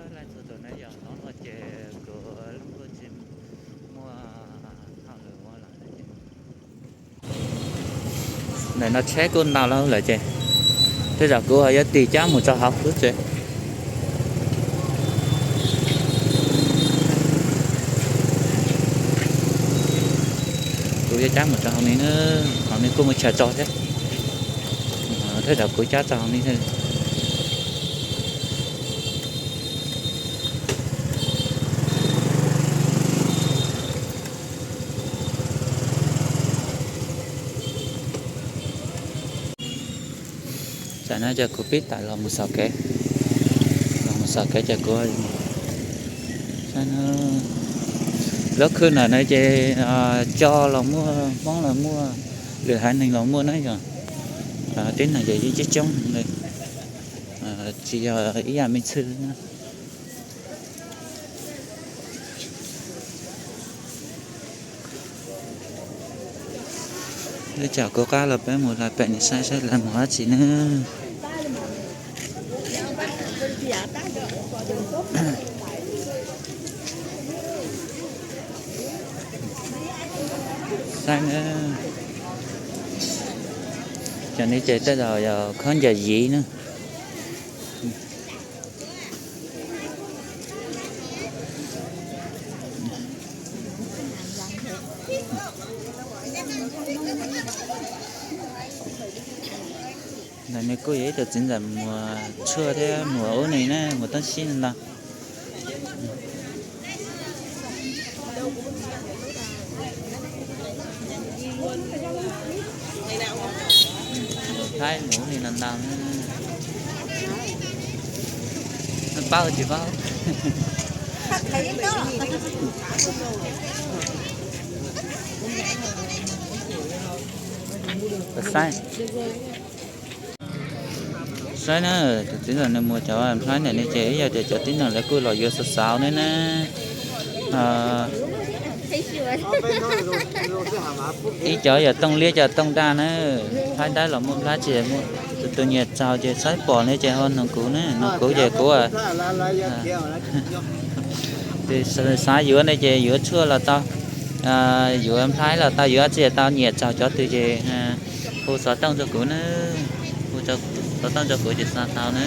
Txhua tus na, yog hnub no ces kuv lub luaj tsis muaj hauj lwm ua lawm. Ntawm no tsheb kuj ntau lawm ces tej zaum kuv ho yuav tig cab mus rau hauv lub tsev. Kuv yuav cab mus rau hauv ni na, hauv ni kuj muaj chaw tso thiab. Tej zaum kuv cab rau hauv ni thiab. Tam no ces kuv pib tawm los mus xauv kev, los mus xauv kev ces kuv, lub khw ntawm no ces Tso los muaj, Hmoob los muaj, lwm haiv neeg los muaj na yom. Tib neeg ces yeej coob coob heev li, tsis yog ib yam me ntsis na. Ib tsam kuv qab los peb mus lawv pem no saib saib lawv mus dab tsi na. Saib na, cov no ces tej zaum yog khaub ncaws yiv na. Ntawm no kuj yog ib tug txiv ntxawm muag tshuaj thiab muag ub ni na, muag toob sib ntau. Thaib mus ub ni ntau ntau, paub tsis paub. Saib, saib na, tus txiv ntxawm nws muag cov nplhaib ntawm no ces ib yam tias cov tib neeg lawv kuj los yuav xav xav ne na. Ib cov yog tooj liab cov tooj daj na, nplhaib dawb los muaj, nplhaib txias muaj. Tus nyiam txaug ces saib pom no ces ho noog kuv na, noog kuv ces kuv xav yuav ne ces yuav tshuaj los tau, yuav nplhaib los tau, yuav dab tsi los tau, nyiam txaug cov twg ces hu xov tooj rau kuv na, hu xov tooj rau kuv ces xav tau na.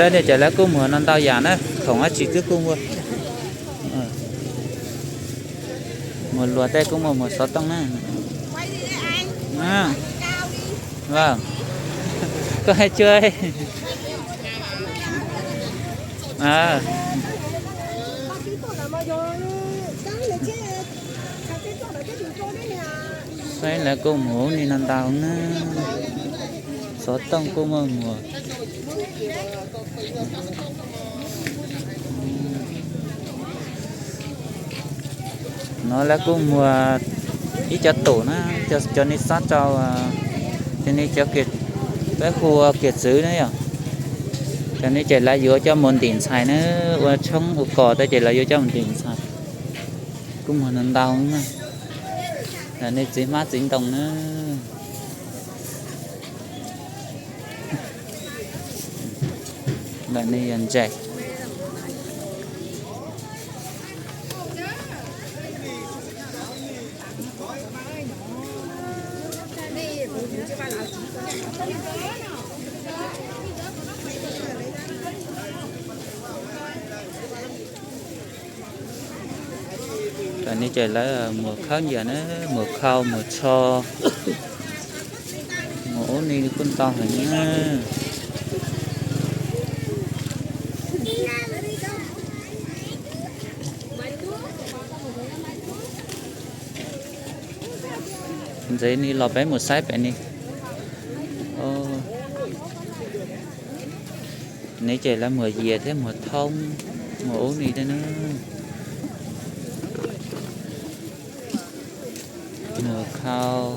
Tej no ces lawv kuj muag no ntau yam na, khoom dab tsi twb kuj muaj. Muag luas tej kuj muaj, muag xov tooj na. Koj hais tsuag. Saib lawv kuj muag ub ni no ntau na. Xov tooj kuj muaj muag. No lawv kuj muag ib cov tum na, cov nej xob rau, cov nej cov, peb hu ua kiam txwv na yom. Cov nej ces lawv yuav coj mus ntim ntxhais na, ua tshoob ua kos tej ces lawv yuav coj mus ntim ntxhais. Kuj muag ntau ntau na. Nej txiv hmab txiv ntoo na. Ntawm no yog ntses. Tam no ces lawv muag khaub ncaws na, muag khau muag tsho, muag ub ni kuj ntau heev na. Ntxiv ni los peb mus saib pem ni. Ni ces lawv muag yias thiab muag thoob, muag ub ni thiab na. Muag khau,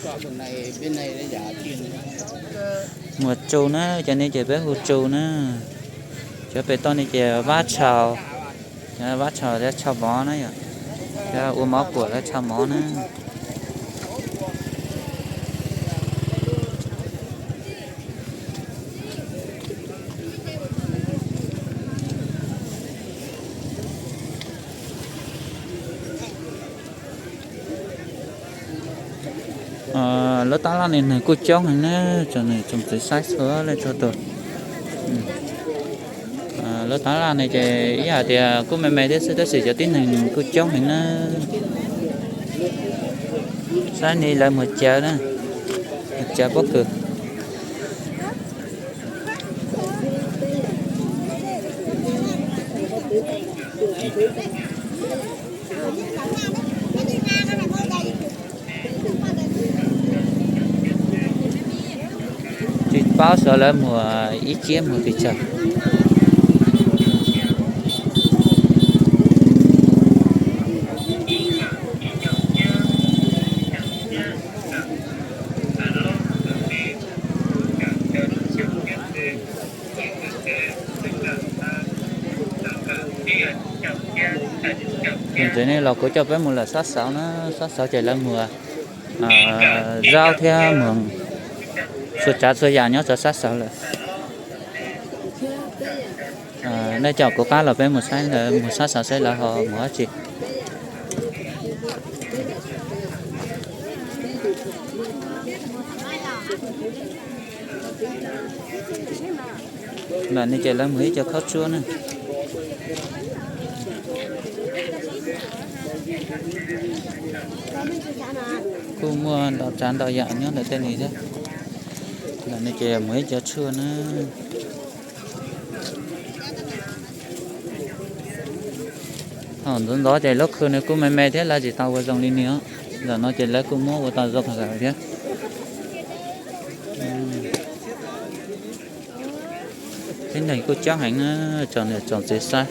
Muas tsu na, cov no ces peb hu tsu na. Cov pem toj no ces vab tshau, vab tshau thiab tshau mov na yom, thiab ua mov kuam lawv tshau mov na. Lub tab laj no neeg kuj coob heev na, tsoom niam tsoom txiv saib txhua leej txhua tus. Lub tab laj no ces ib yam tias kuj me me thiab xwb tab sis cov tib neeg kuj coob heev na. Saib ni lawv mus cav na, mus cav pob kws. Tsis paub xyov lawv muag ib ciab muag pes tsawg. Ntxiv no los kuv coj peb mus lawm sab xauv na, sab xauv ces lawv muag zaub thiab muag txhua tsav txhua yam nyob rau sab xauv lawm. Nej coj kuv qab los peb mus saib, mus sab xauv saib lawv ho muag dab tsi. Ntawm no ces lawv muag ib co khaub tshuab na. Kuj muaj ntau tsav ntau yam nyob ntawm tej no thiab. Ntawm no ces muag ib co tshuaj na. Thaum ntxov ntxov ces lub khw no kuj me me thiab lawv tsis tau ua zoo li no. Ntawm no ces lawv kuj muab ua tau zoo lawm thiab. Tib neeg kuj coob heev na, tsoom niam tsoom txiv saib.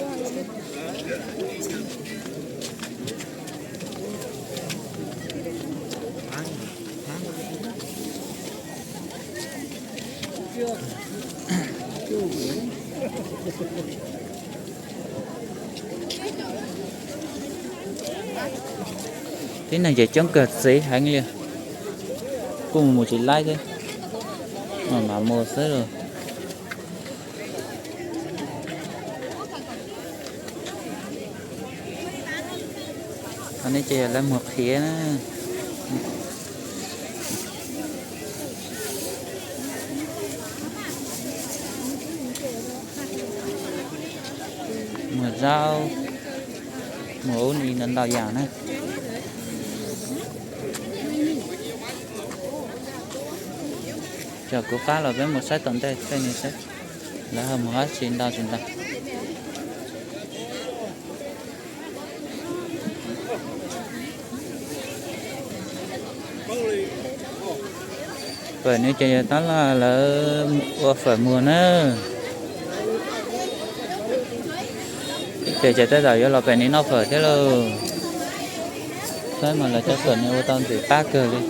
Tib neeg ces coob kawg txiv heev li, kuj mus tsis laib thiab, mam mus xwb los. Qhov no ces lawv muag qhiav na. Muag zaub, muag ub ni ntau ntau yam na. Coj kuv qab los peb mus saib tom ntej tej no saib lawv ho muag dab tsi ntau tsis ntau. Pem no ces yog tab laj lawv ua fawm muag na. Ces ces tej zaum yuav los pem no noj fawm thiab lauj. Saib mas lawv cov fawm no ua tau ntxim qab kawg li.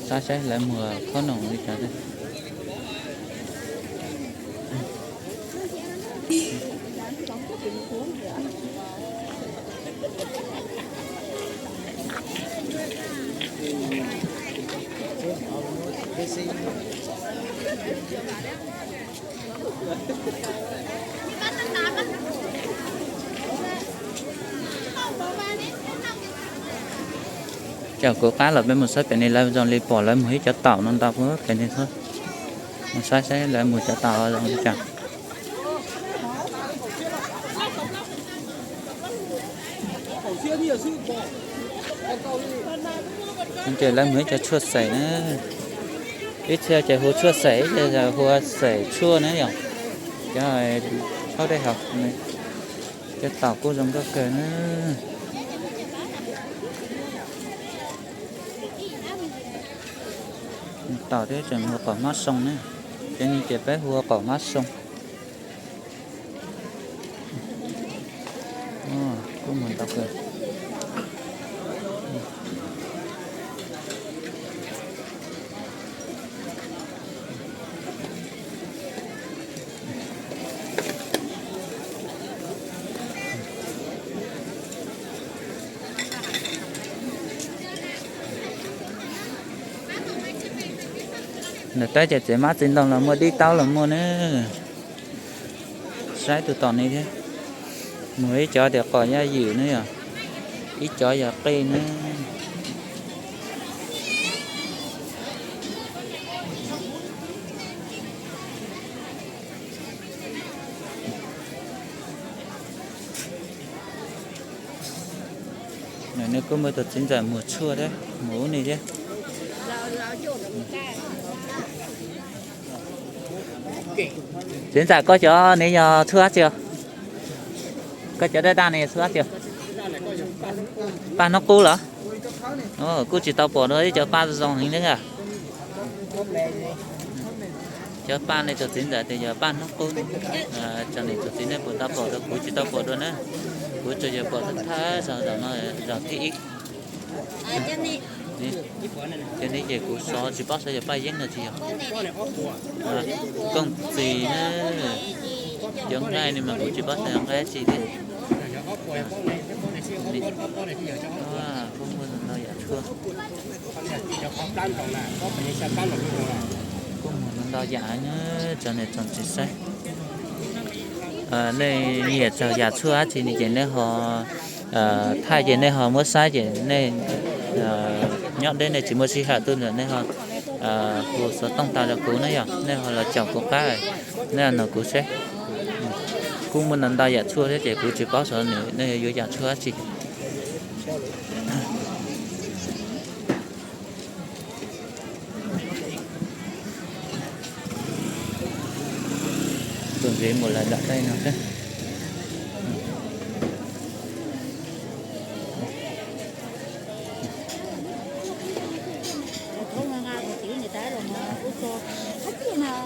Saib saib lawv muag khob noom li cas. Coj kuv qab los peb mus saib pem no lawv zoo li pom lawv muag ib cov taum no ntau pem no xwb. Mus saib saib lawv muag cov taum zoo li cas. Ces lawv muag ib cov tshuaj xaim na, ib txhia ces hu tshuaj xaim, ib txhia hu xaim tshuaj na yom. Cov thaub dej haus, cov taum kuj zoo nkauj kawg na. Tom thiab tseem hu qaum hmab soo na. Cov ni ces peb hu ua qaum hmab soo. Kuj muag ntau kawg. Ntawm teb ces txiv hmab txiv ntoo los muaj, dib taub los muaj na. Saib tus tom ni thiab. Mus ib cov tias qos yaj ywm na yom, ib cov yog qij na. Nej kuj muaj tus txiv ntxawm muag tshuaj thiab, muag ub ni thiab. Txiv ntxawm, koj cov ni yog tshuaj dab tsi? Koj cov daj daj ni tshuaj dab tsi? Paj hnub qub los? Kuj tsis tau pom dua ib cov paj zoo heev li. Cov paj nej tus txiv ntxawm tias yog paj hnub qub. Txawm nej tus txiv nej puas tau pom dua, kuv tsis tau pom dua na. Kuv tsuas yog pom thawj thawj zaug no, zaum thib ib. Cov ni ces kuv xyov tsis paub xyov yog paj yeeb no tsis yog. Kooj txiv na, cov nqaij ni mas kuv tsis paub xyov yog nqaij dab tsi thiab. Kuj muaj ntau yam tshuaj. Kuj muaj ntau yam na, tsoom niam tsoom txiv saib. Nej nyiam txog yam tshuaj dab tsi no ces nej ho thaij ces nej ho muab saib ces nej nyob deb nej tsis muaj sij hawm tuaj lawm nej ho hu xov tooj tau rau kuv na yom, nej ho los caum kuv qab, nej los nug kuv seb. Kuj muaj ntau ntau yam tshuaj thiab ces kuv tsis paub xyov nej yuav yam tshuaj dab tsi. Tus ntxiv mus lawm nram tej no xwb.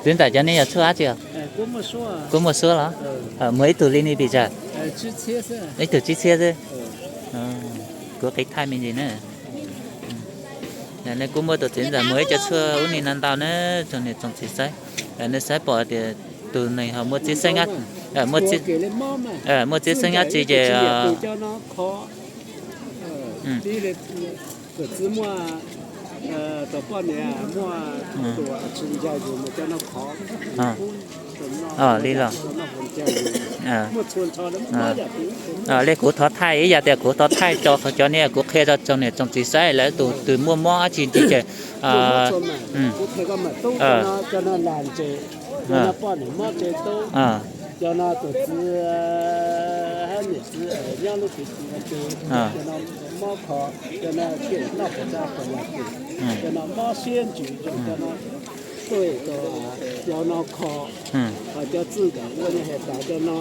Txiv ntxawm, cov ni yog tshuaj dab tsi? Kuj muaj suab los? Muag ib tug li ni pes tsawg? Ib tug tsib txhiab xwb. Kuv qiv thaij me ntsis na. Nej kuj muaj tus txiv ntxawm muag ib co tshuaj ub ni no ntau na, tsoom niam tsoom txiv saib. Nej saib pom tias tus neeg ho muaj txib xeeb, muaj txib xeeb dab tsi ces li los. Li kuv thov thaij ib yam tias kuv thov thaij tso cov ni kuv qhia rau tsoom niam tsoom txiv saib lawv tus twg muaj mob dab tsi ces cov no tus txiv hab niam txiv nyob lub pev xwm ua ke, cov no mob kho, cov no kem noj pov tseg pos yas kem, cov no mob siab ntsws zoo, cov no tuj, cov no kho, cov txwj nkawm ua nyuag hais tas cov no,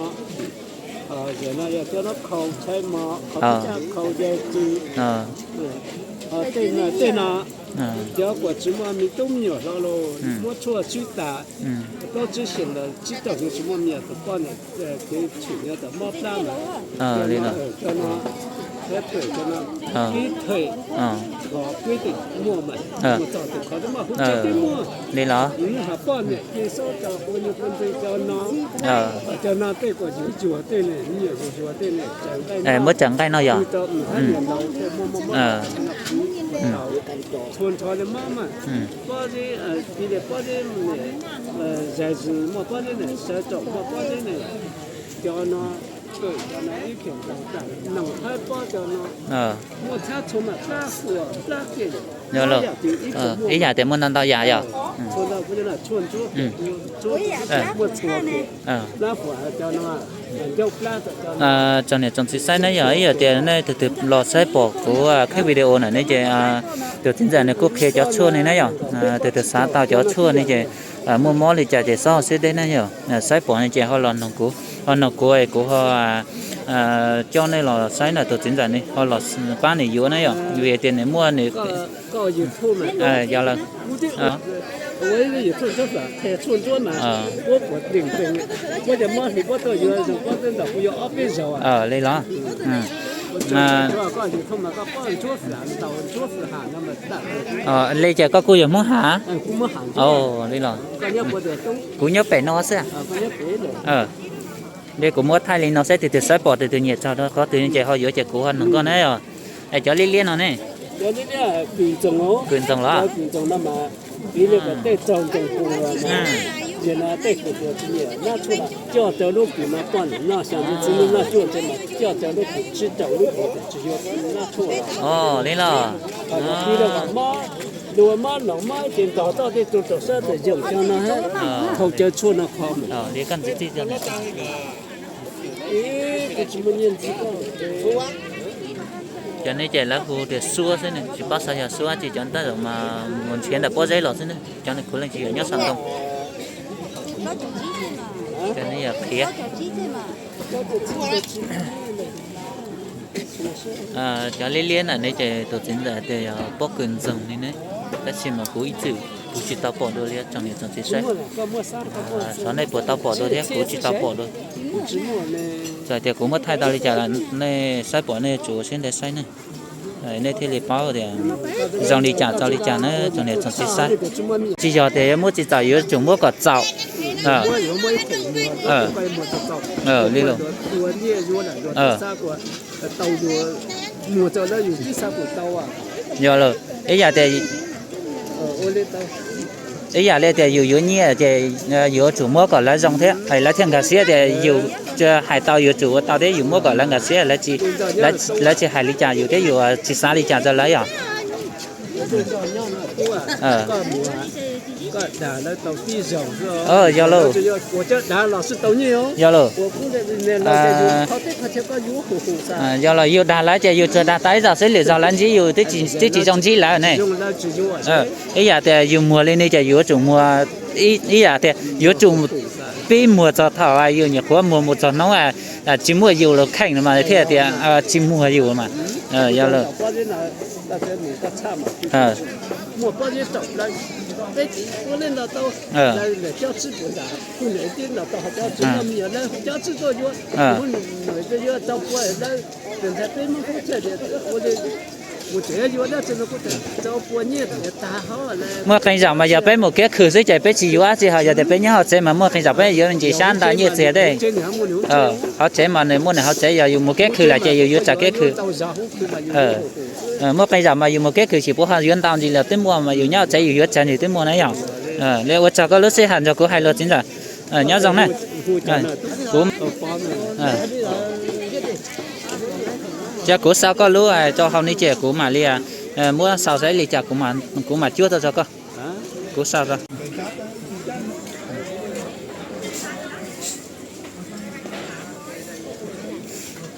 yog no yog cov no khaus ntshai mos, khaus pov tseg khaus yas kem. Tej no, tej no, cov kuas tsis muaj me tub me nyuam hlo los muab tshuaj swb tas, plaub tsib xyoos lawm tsib caug xyoo tsis muaj me nyuam tus poj niam kev tshwm yog tas mob plab mas, cov no, cov no, ib them, qhov kwv tij muaj mas, mus txog tus qhov twb muaj huv tsev twb muaj li los. Nws ho poj niam ces xav tau ua nyuag poj ntxoog cov no, cov no tej kuas yuav yuag tej ne, me nyuam yuav yuag tej ne, tsaws nqaij no, muab tsaws nqaij no yog rau hab niam laus tej muaj muaj mob, tshua nrho li mob mas, pob zeb, tiv li pob zeb, zais zws muaj pob zeb ne, sawv tsaum muaj pob zeb ne, cov no, cov no ib phem nkaus tas, noog hab pob cov no, muaj txhab txhua mas plab huam plab kem, ib yam tias muaj ntau ntau yam yog. Txhua ntau kuv cov no tshua ntsuab, muaj txhua kem, plab huam cov no, ncauj plab cov no. Tsoom niam tsoom txiv saib, nej yog ib yam tias nej tus twg los saib pom kuv clip video na ne ces tus txiv ntxawm nws kuj qhia cov tshuaj ne na yog. Tus twg xav tau cov tshuaj ne ces muaj mob li cas ces xob hauv siab deb na yog, saib pom ne ces ho los noog kuv. Ho no kuv kuv ho coj nej los saib na, tus txiv ntxawm ne ho los pab nws yuav na yom, vim tias nws muaj nws, yog lawm. Li los, li ces koj kuj yog Hmoob Ham? Li los, kuv nyob pem no xwb. Li kuv muab thaij li no saib tus twg saib pom tus twg nyiam txog rau qhov twg ces ho yuav ces kuv ho noog koj na. Es cov liab liab no ne? Kws ntxoog los? Li los, cov ne ces lawv hu tias suab xwb ne, tsis paub xav yog suab tsis, cov tab tom mas mus nrhiav ntawm pob zeb los xwb ne, cov ne kuv leej tsis yog nyob saum ntoo. Cov ne yog qhiav. Cov liab liab ntawm ne ces tus txiv ntxawm tias yog pob kws ntxoog li ne, tab sis mas kuv ib txwm kuv tsis tau pom dua li, tsoom niam tsoom txiv saib, xyov nej puas tau pom dua thiab, kuv tsis tau pom dua. Txawm tias kuv muab thaij tau li cas los nej saib pom nej tsum ua siab ntev saib ne, nej thiaj li paub tias zoo li cas txog li cas na tsoom niam tsoom txiv saib. Tsis yog tias yuav muab tsis txaus, yuav tsum muab kom txaus. Li los, yog lawm, ib yam tias, ib yam li tias yus yuav nyiaj ces yuav tsum muab kom lawv zoo thiab, lawv thiaj nkag siab tias yus hais tau yuav tsum ua tau thiab, yus muab kom lawv nkag siab, lawv tsis hais li cas yus thiab yus tsis xav li cas rau lawv yom. Yog lawm, yog lawm, yus dag lawv ces yus tsuas dag tau ib zaug xwb, lwm zaug lawv ntsib yus twb tsis zoo ntsib lawm ne. Ib yam tias yus muag li ne ces yuav tsum muag, ib yam tias yuav tsum pib muag txog thaum yus nyuam qhuav muag mus txog hnub tsis muaj yus los kheej no mas thiaj tias tsis muag yus mas. Yog lawm. Muaj qee zaum mas yog peb mus kiab khw xwb ces peb tsis yuav dab tsi, ho yog tias peb nyob hauv tsev mas muaj qee zaum peb yuav me ntsis sab ntau nyiaj txiag thiab. Hauv tsev mas nws muaj nws hauv tsev, yog yus mus kiab khw lawm ces yus yuav tsawg kiab khw. Muaj qee zaum mas yus mus kiab khw tsis pub ho yuav ntau ntsis los twb muaj, mas yus nyob hauv tsev yus yuav tsawg ntsis twb muaj na yom. Li ua tsaug koj lub sij hawm nrog kuv hais lus txiv ntxawm. Nyob zoo na. Kuv, cia kuv xa koj lub rau hauv ni ces kuv mam li muab xaus saib li cas kuv mam cuab tau rau koj. Kuv xa rau.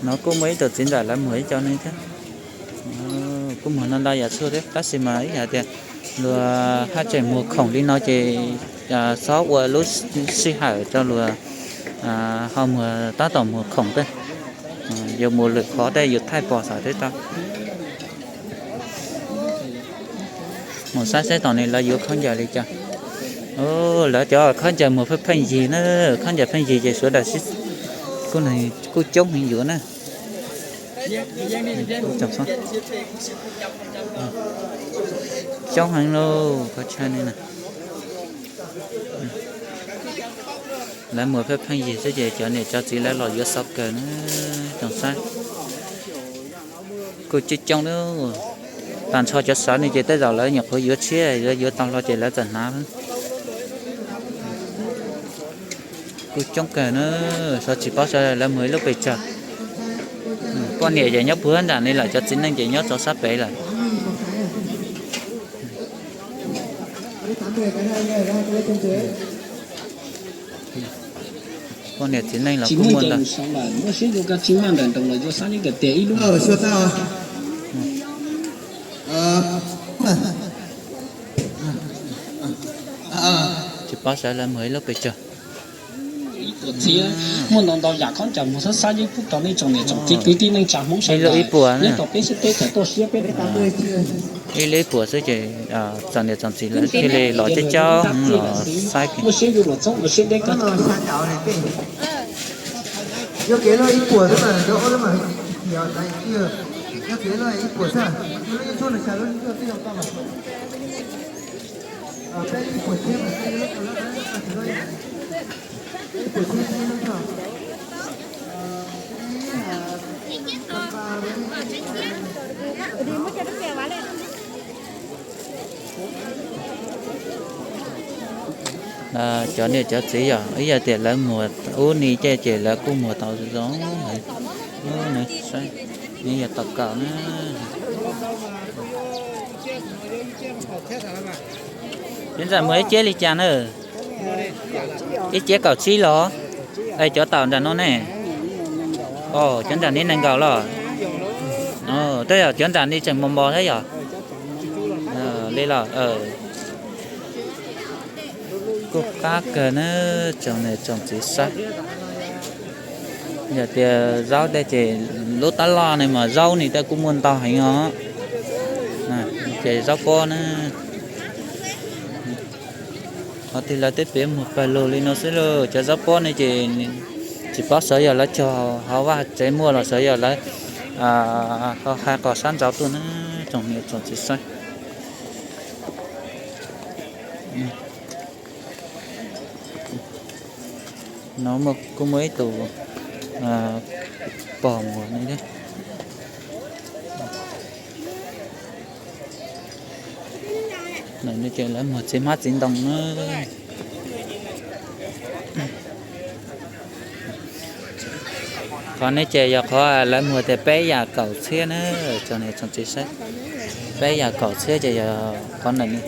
No kuj muaj ib tug txiv ntxawm lawv muag ib co ne thiab. Kuj muag no ntau yam tshuaj thiab, tab sis mas ib yam tias luag haj tseem muag khoom li no ces xob ua lub sij hawm rau luag ho muag, tab tom muag khoom tej. Yuav mus lwm qhov tej yus thaij pom xav twb tau. Mus saib saib tom ne lawv yuav khaub ncaws li cas. Lawv cov khaub ncaws muag pheej pheej yig na, khaub ncaws pheej yig ces sawv daws kuj coob heev yuav na. Coob heev lauj, qhov chaw no na. Lawv muag pheej pheej yig xwb ces cov niam cov txiv lawv los yuav xov kawg na, tsoom saib. Kuj coob coob na, tag nrho cov sawv ne ces tej zaum lawv nyuam qhuav yuav tshiab, yuav tau hlo ces lawv txawm hnav. Kuj coob kawg na, xyov tsis paub sawv daws lawv muag ib lub pes tsawg. Poj niam ces nyob puag nram ne lawm, cov txiv neej ces nyob rau sab pem lawm. Poj niam txiv neej los kuj muaj ntau. Tsis paub sawv daws muag ib lub pes tsawg. Txiv, muaj ntau ntau yam khaub ncaws mus xab xab yeej pub rau nej tsoom niam tsoom txiv kwv tij neej tsa Hmoob sawv daws nyob rau peb sab teb chaws tuaj siab peb ib lub ib puas xwb ces tsoom niam tsoom txiv lawv thiaj li los coob coob los saib. Ua siab yus luam txhoob ua siab deb kawg. Cov niam cov txiv yog ib yam tias lawv muag ub ni ces ces lawv kuj muag tau zoo zoo. Nws yog tau kaum na. Cov ntxawm muag ib ciab li cas na? Ib ciab kaum tsib los? Es cov tawm nram no ne? Cov nram ni nees nkaum los? Tej zaum cov nram ni tseem mos mos thiab yog? Li los kuj qab kawg na, tsoom niam tsoom txiv saib. Yog tias zaub tej ces lub tab loj ne mas zaub ni tej kuj muaj ntau heev os. Ces zaub pob na, qhov twg lawv twb piav muag pawg lug li no xwb lauj. Cov zaub pob ne ces tsis paub xyov yog lawv cog hauv vaj tsev muaj los xyov yog lawv hais qhov sab nraud tuaj na, tsoom niam tsoom txiv saib. No kuj muaj ib tug pog muag ne thiab. Lawv muag txiv hmab txiv ntoo na. Qhov no ces yog qhov lawv muag tias peb yam kaum txhiab na, tsoom niam tsoom txiv saib. Peb yam kaum txhiab ces yog qhov ntawm no.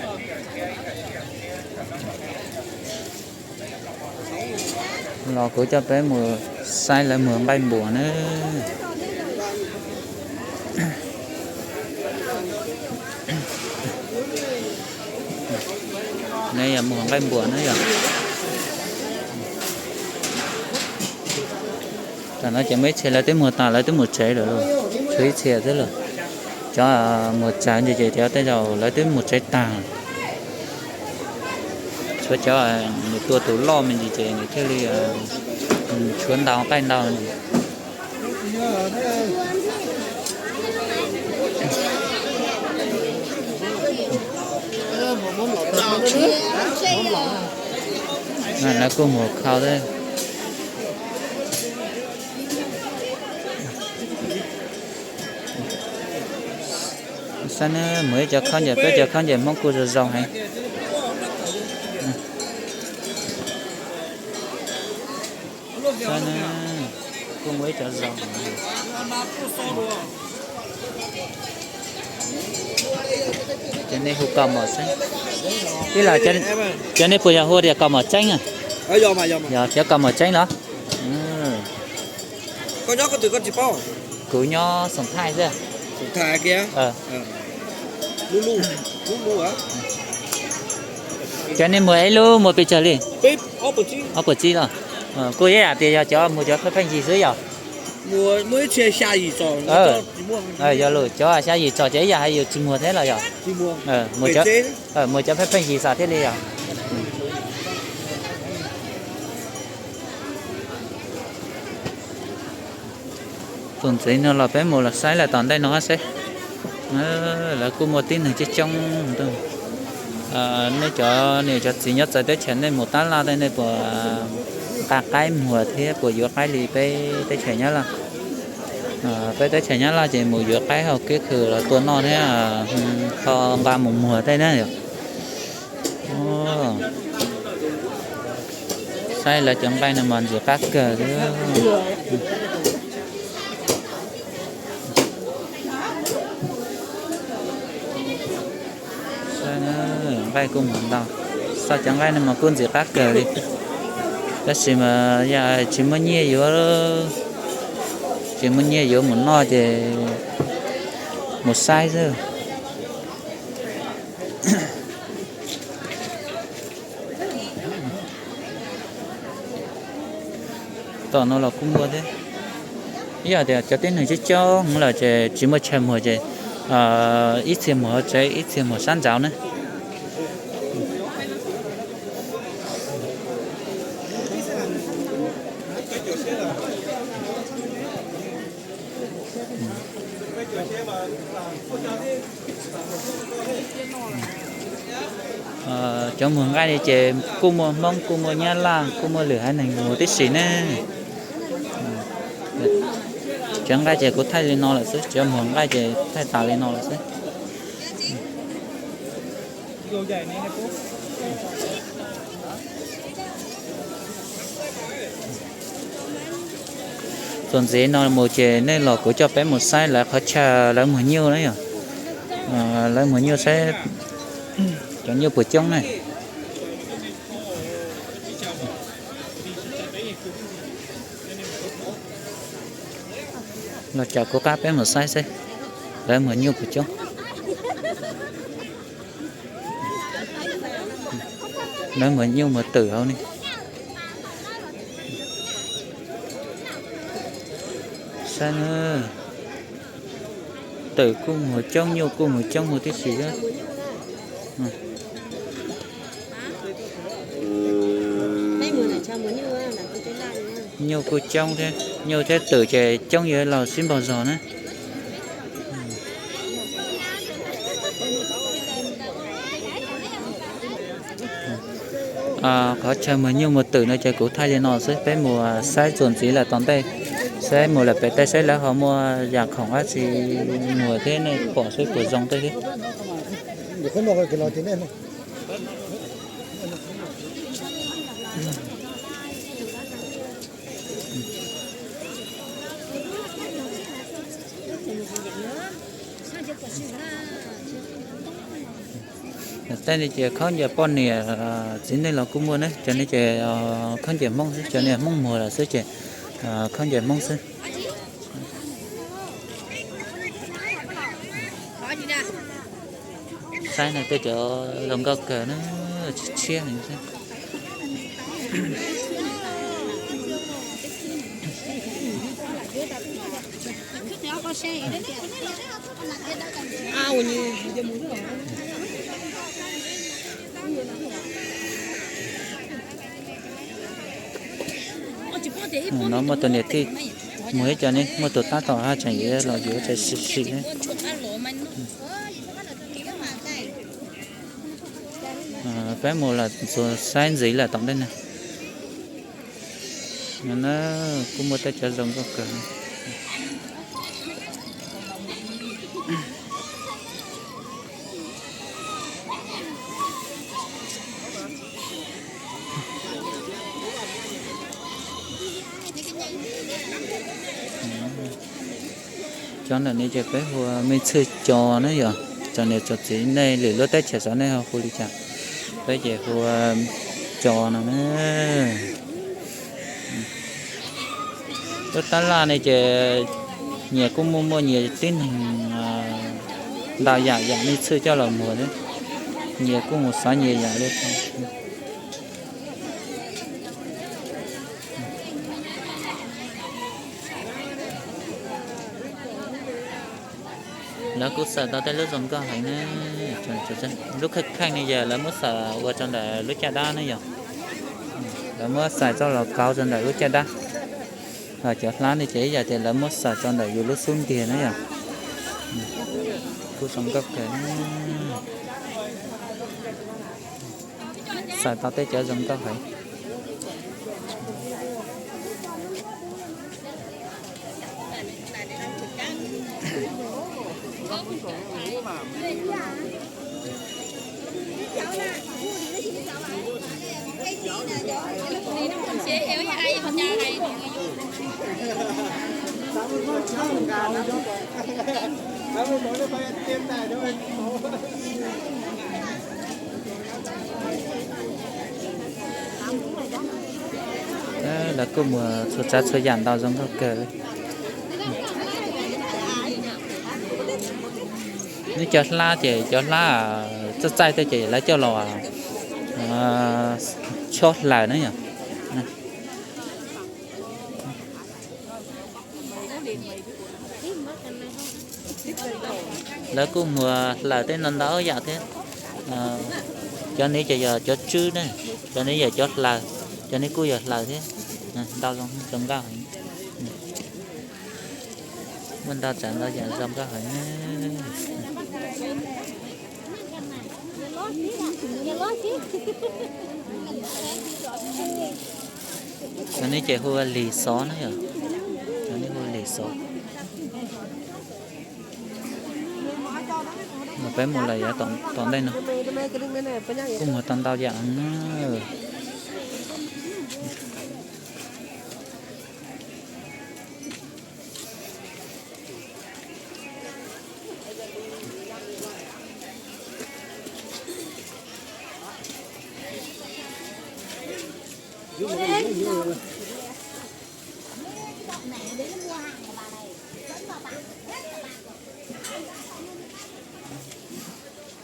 Los kuv coj peb mus saib lawv muag nqaij npuas na. Nws yog muag nqaij npuas na yog. Tam no ces muaj ib txhia lawv twb muag tag lawv twb mus tsev lawm, tshuav ib txhia xwb lawm. Cov muag tsawg ces cov tej zaum lawv twb mus tsev tag. Tshuav cov nws tua tus loj me ntsis ces nws thiaj li tshuav ntau nqaij ntau. Lawv kuj mus khau thiab. Saib na, muag ib co khaub ncaws, peb cov khaub ncaws Hmoob kuj zoo zoo heev. Saib na, kuj muaj ib co zoo. Cov nej hu kaus mom tseeb, ib los cov nej puas yog hu tias kaus mom tseeb? Yog cov kaus mom tseeb los? Kuv nyob Xoom Thaij xwb. Cov nej muag ib lub muag pes tsawg li? Ob puas tsib los? Kuj ib yam tias yog cov muag cov pheej pheej yig xwb yog? Yog lus cov xya yim txog ces ib yam hais yus tsis muag thiab los yog? Muag cov pheej pheej yig xwb thiaj li yog. Tus ntxiv no los peb mus los saib lawm tom ntej no seb. Lawv kuj muaj tib neeg coob coob. Nej cov niam cov txiv nyob txawv teb chaws nej mus tab laj tej nej puas nqa qaib muag thiab puas yuav qaib li peb teb chaws Nyab Laj? Peb teb chaws Nyab Laj ces mus yuav qaib hauv kiab khw los tua noj thiab ho nqa mus muag tej na yom. Saib lawv cov nqaij no mas ntxim qab kawg li. Nqaij kuj muag ntau, xauj cov nqaij no mas kuj ntxim qab kawg li. Tab sis mas yog tsis muaj nyiaj yuav, tsis muaj nyiaj yuav mus noj ces mus saib xwb. Tom no los kuj muaj thiab. Ib yam tias cov tib neeg coob coob lawm ces tsis muaj chaw muag ces ib txhia muag hauv tsev ib txhia muag sab nraud na. Cov muag nqaij li ces kuj muaj Hmoob, kuj muaj Nyab Laj, kuj muaj lwm haiv neeg muag tib si ne. Cov nqaij ces kuv thaij li no lawm xwb, cov muag nqaij ces thaij tas li no lawm xwb. Txuas ntxiv no mus ces nej los kuv coj peb mus saib lawv qhov chaw lawv muag nyuj na yom. Lawv muag nyuj saib cov nyuj puas coob ne. Los caum kuv qab peb mus saib seb lawv muag nyuj puas coob. Lawv muag nyuj muag twm hauv ne. Saib na, twm kuj muag coob, nyuj kuj muag coob muag tib si thiab. Nyuj kuj coob thiab, nyuj thiab twm ces coob yuav los sib npaug zog na. Qhov chaw muag nyuj muag twm no ces kuv thaij li no xwb, peb mus saib txuas ntxiv lawm tom ntej, saib mus lawm pem tej saib lawv ho muaj yam khoom dab tsi muag thiab nej pom saib puas zoo tej thiab. Tej no ces khaub ncaws poj niam txiv neej los kuj muaj na, cov no ces khaub ncaws Hmoob xwb, cov no Hmoob muag lawm xwb ces khaub ncaws Hmoob xwb. Saib no tej cov zoo nkauj kawg na, tshiab tshiab. No muaj tus niam tij muag ib co ne, muaj tus tab tom haj tseem yuav los yuav tseem sim sim ne. Peb mus lawm txuas saib ntxiv lawm tom ntej na. Kuj muaj tej cov zoo nkauj kawg. Cov ntawm no ces peb hu ua me ntxhw co na yom. Tsoom niam tsoom txiv nej lwm lub teb chaws xyov nej ho hu li cas, peb ces hu ua co no na. Lub tab laj ne ces nyias kuj muaj muaj nyias tib neeg ntau yam yam me ntxhw coj los muag thiab, nyias kuj mus xaiv nyias yam li. Lawv kuj xaws tau tej lub zoo nkauj heev na. Lub kheej kheej no yog lawv muab xaws ua rau ntawm lub caj dab na yom. Lawv muab xaws txoj los kauv rau ntawm lub caj dab. Ho cov hlab no ces ib yam tias lawv muab xaws rau ntawm yus lub xub ntiag na yom. Kuj zoo nkauj kawg. Xaws tau tej cov zoo nkauj heev. Lawv kuj muag txhua tsav txhua yam ntau zoo nkauj kawg. Nws cov hlab ces cov hlab txaij txaij tej ces lawv coj los chob hlaws na yom. Lawv kuj muag hlaws tej ntau ntau yam thiab. Cov no ces yog cov tswb ne, cov no yog cov hlaws, cov no kuj yog hlaws thiab. Ntau zoo, zoo nkauj heev. Muaj ntau tsav ntau yam zoo nkauj heev ne. Cov no ces hu ua lis xov na yom. Cov no hu ua lis xov. Mas peb mus lawm yav tom ntej no kuj muag tau ntau yam na.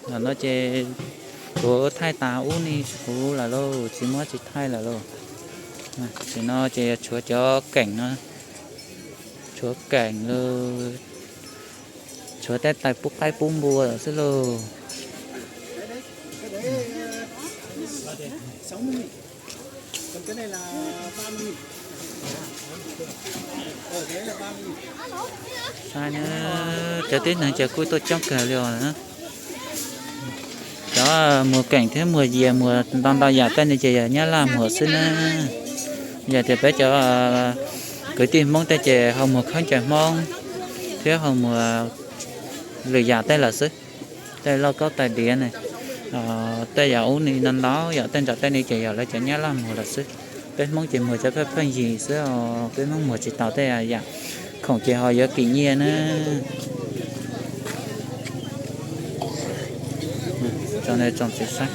Ntawm no ces kuv thaij tas ub ni huv lawm lauj, tsis muab tsis thaij lawm lauj. Tam sim no ces tshuav cov keem no, tshuav keem lauj, tshuav tej tais pub qaib pub npua xwb lauj. Saib na, cov tib neeg ces kuj tuaj coob kawg li os. Cov muag keem thiab muag yias muag ntau ntau yam tej no ces yog Nyab Laj muag xwb na. Yog tias peb cov kwv tij Hmoob tej ces ho muag khaub ncaws Hmoob thiab ho muag lwm yam tej lawm xwb. Tej lauj kaub tais diav ne, tej yam ub ni ntau ntau yam tej ntawm tej no ces yog lawv cov Nyab Laj muag lawm xwb. Peb Hmoob ces muag cov pheej pheej yig xwb os, peb Hmoob muag tsis tau tej yam khoom ces ho yuav kim nyiaj na. Tsoom niam tsoom txiv saib,